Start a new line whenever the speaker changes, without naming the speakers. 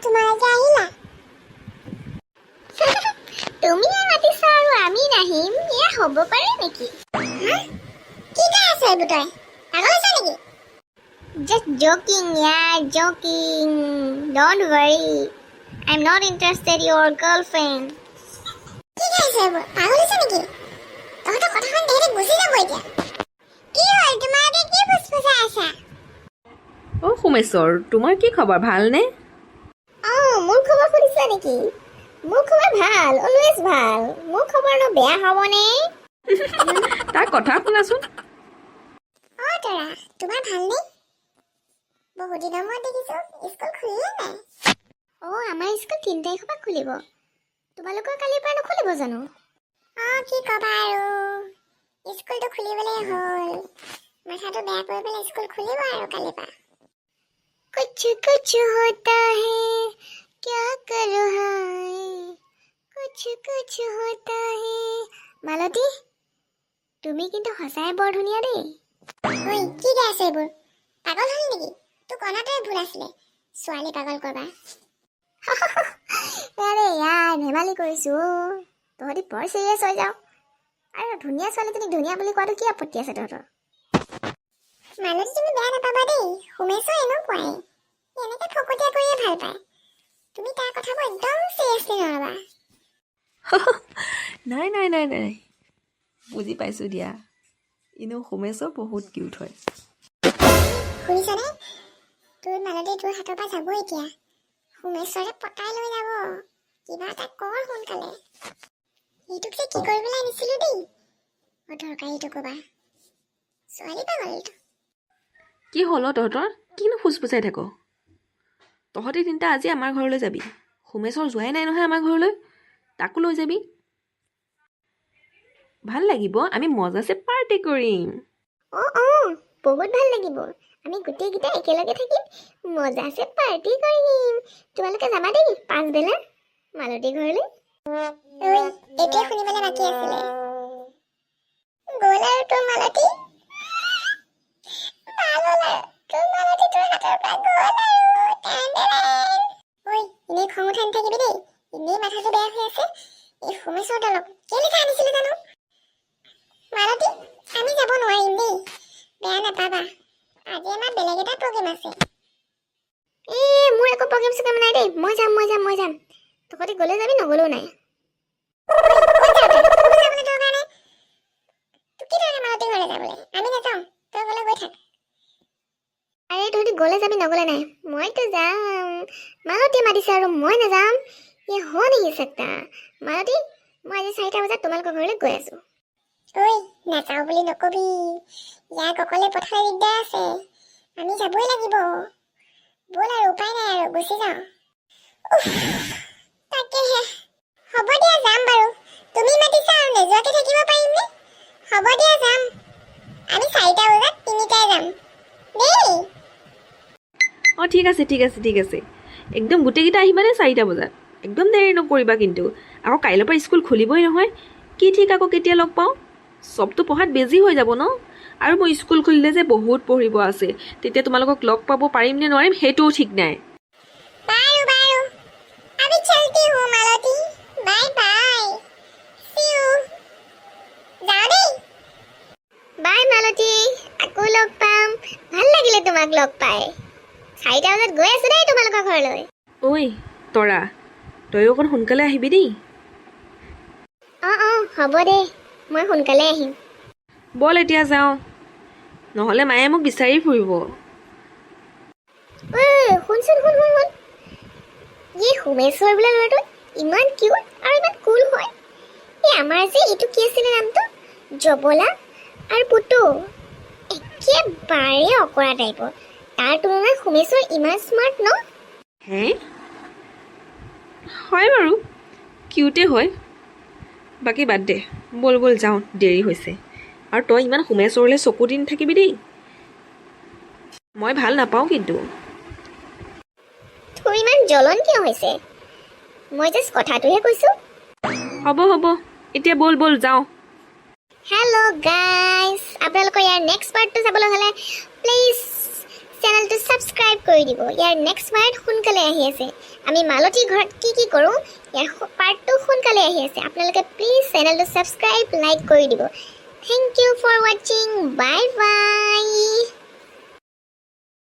তোমালোকে আহিলা?
তুমিয়ে মাতিছা আৰু আমি নাহিম, এয়া হ'ব পাৰে নেকি?
হা, কি গাই আছ এইবোৰ? তই পাগল হৈছ নেকি?
Just joking, yeah, joking. Don't worry. I'm not interested in your girlfriend.
কি গাইছ এইবোৰ? পাগল হৈছে নেকি? তহঁতৰ কথাখন তেহেঁতি গুচি যাব এতিয়া। কি হ'ল, তোমালোকে কি ফুচফুচাই আছা?
অ' সোমেশ্বৰ, তোমাৰ কি খবৰ? ভালনে?
অঁ, মোৰ খবৰ সুধিছা নেকি? মোৰ খবৰ ভাল, অলৱেজ ভাল। মোৰ খবৰনো বেয়া হ'বনে?
তাৰ কথা শুনাচোন।
অ তৰা, তোমাৰ ভালনে? বহুত দিনৰ মূৰত দেখিছো, স্কুল খুলিলে নাই?
অঁ, আমাৰ স্কুল 3 তাৰিখৰ পৰা খুলিব। তোমালোকৰ কালিৰ পৰা নুখুলিব জানো?
অ, কি ক'বা আৰু, স্কুলটো খুলিবলৈ হ'ল। মাথাটো বেয়া কৰি পেলাই স্কুল খুলিব আৰু কালিৰ পৰা।
कुछ कुछ होता है, क्या करूँ हाय, कुछ कुछ होता है। মালতী, তুমি কিন্তু সঁচাই বৰ ধুনীয়া দেই।
ঐ, কি গাই আছ এইবোৰ? পাগল হ'ল নেকি? তোক অনাটোৱে ভুল আছিলে, ছোৱালী পাগল কৰবা।
আৰে ইয়াৰ, ধেমালি কৰিছোঁ অ'। তহঁতি বৰ চিৰিয়াছ হৈ যাওঁ। আৰু ধুনীয়া ছোৱালীজনীক ধুনীয়া বুলি কোৱাটো কি আপত্তি আছে তহঁতৰ?
মালতী, তুমি বেয়া নাপাবা দেই, সোমেশ্বৰ এনেকুৱাই। সি এনেকে ফকতীয়া কৰিয়ে ভাল পায়। তুমি তাৰ কথাবোৰ একদম চিৰিয়াছলি নল'বা।
নাই নাই নাই নাই, বুজি পাইছোঁ দিয়া। এনেও সোমেশ্বৰ বহুত কিউট হয়।
শুনিছনে? তোৰ মালতী তোৰ হাতৰ পৰা যাব এতিয়া। সোমেশ্বৰে পতাই লৈ যাব। কিবা এটা কৰ সোনকালে। এইটোক যে কি কৰিবলৈ আনিছিলো দেই, অদৰকাৰীটো ক'বা। ছোৱালী পাগল এইটো।
কি হ'ল অ' তহঁতৰ? কিনো ফুচফুচাই থাক? তহঁতি তিনিটা আজি আমাৰ ঘৰলৈ যাবি। সোমেশ্বৰ যোৱাই নাই নহয় আমাৰ ঘৰলৈ, তাকো লৈ যাবি। ভাল লাগিব, আমি মজাছে পাৰ্টি কৰিম।
অঁ অঁ, বহুত ভাল লাগিব। আমি গোটেইকেইটা একেলগে থাকিম, মজাছে পাৰ্টি কৰিম। তোমালোকে যাবা দেই পাছবেলা মালতী ঘৰলৈ।
ঐ, এইটোৱে শুনিবলৈ বাকী আছিলে। গ'ল আৰু তোৰ মালতী। ভাল হ'ল আৰু, তোৰ মালতী তোৰ হাতৰ পৰা গ'ল আৰু। Ten ten. ঐ, এনেই খং উঠাই নাথাকিবি দেই। এনেই মাথাটো বেয়া হৈ আছে। এই সোমেশ্বৰ দলক কেলৈ আনিছিলো জানো। মালতী, আমি যাব নোৱাৰিম দেই, বেয়া নাপাবা। আজি আমাৰ বেলেগ এটা প্ৰগ্ৰেম আছে।
এই, মোৰ একো প্ৰগ্ৰেম চগ্ৰেম নাই দেই। মই যাম, মই যাম, মই যাম। তহঁতি গ'লে যাবি, নগ'লেও নাই।
ক'ত যাৱ তই? ক'তো যাবলৈ দৰকাৰ নাই। তোক কি দৰকাৰ মালতী ঘৰলৈ যাবলৈ? আমি নাযাওঁ, তই গ'লে গৈ থাক।
আৰে, তহঁতি গ'লে যাবি, নগ'লে নাই। মইতো যাম। মালতী মাতিছে আৰু মই নাযাম, ये हो नहीं सकता। মালতী, মই আজি 4টা বজাত তোমালোকৰ ঘৰলৈ গৈ আছোঁ।
ঐ, নাযাওঁ বুলি নকবি। ইয়াক অকলে পঠালে দিগদাৰ আছে। আমি যাবই লাগিব। ব'ল আৰু, উপায় নাই আৰু, গুচি যাওঁ। উফ, তাকেহে, হ'ব দিয়া, যাম বাৰু। তুমি মাতিছা আৰু নোযোৱাকে থাকিব পাৰিমনে? হ'ব দিয়া, যাম। আমি 4টা বজাত তিনিটাই যাম দেই।
অঁ, ঠিক আছে, ঠিক আছে, ঠিক আছে। একদম গোটেইকেইটা আহিবা দেই 4টা বজাত। একদম দেৰি নকৰিবা কিন্তু। আকৌ কাইলৈৰ পৰা স্কুল খুলিবই নহয়। কি ঠিক আকৌ কেতিয়া লগ পাওঁ। চবতো পঢ়াত বিজি হৈ যাব ন। আৰু মোৰ স্কুল খুলিলে যে বহুত পঢ়িব আছে। তেতিয়া তোমালোকক লগ পাব পাৰিম নে নোৱাৰিম, সেইটোও ঠিক নাই।
বাৰু বাৰু, अभी चलती हूँ মালতী। Bye bye, C U. যাওঁ দেই।
বাই মালতী, আকৌ লগ পাম। ভাল লাগিলে তোমাক লগ পাই। 4টা বজাত গৈ আছো দেই তোমালোকৰ ঘৰলৈ।
ঐ তৰা, তয়ো অকণ সোনকালে আহিবি দেই।
অঁ অঁ, হ'ব দে, মই সোনকালে আহিম।
ব'ল এতিয়া যাওঁ, নহ'লে মায়ে মোক বিচাৰি ফুৰিব।
ঐ, শুনচোন, শুন শুন শুন। এই সোমেশ্বৰ বোলা ল'ৰাটো ইমান কিউট আৰু ইমান কুল হয়। এই আমাৰ যে এইটো কি আছিলে নামটো, জবলা আৰু পুতু একেবাৰে অকৰা টাইপৰ। তাৰ তুলনাত সোমেশ্বৰ ইমান স্মাৰ্ট ন?
হে, হয় বাৰু, কিউটে হয়। বাকী বাদ দে, ব'ল ব'ল যাওঁ, দেৰি হৈছে। আৰু তই ইমান সোমেশ্বৰলৈ চকু দি নাথাকিবি দেই, মই ভাল নাপাওঁ কিন্তু।
তোৰ ইমান জ্বলন কিয় হৈছে? মই জাষ্ট কথাটোহে কৈছোঁ।
হ'ব হ'ব, এতিয়া ব'ল ব'ল যাওঁ।
হেল্ল' গাইজ, আপোনালোকৰ ইয়াৰ নেক্সট পাৰ্টটো চাবলৈ হ'লে প্লিজ চেনেলটো ছাবস্ক্ৰাইব কৰি দিব। ইয়াৰ নেক্সট পাৰ্ট সোনকালে আহি আছে। আমি মালতীৰ ঘৰত কি কি কৰোঁ, ইয়াৰ পাৰ্টটো সোনকালে আহি আছে। আপোনালোকে প্লিজ চেনেলটো ছাবস্ক্ৰাইব, লাইক কৰি দিব। Thank you for watching. Bye bye.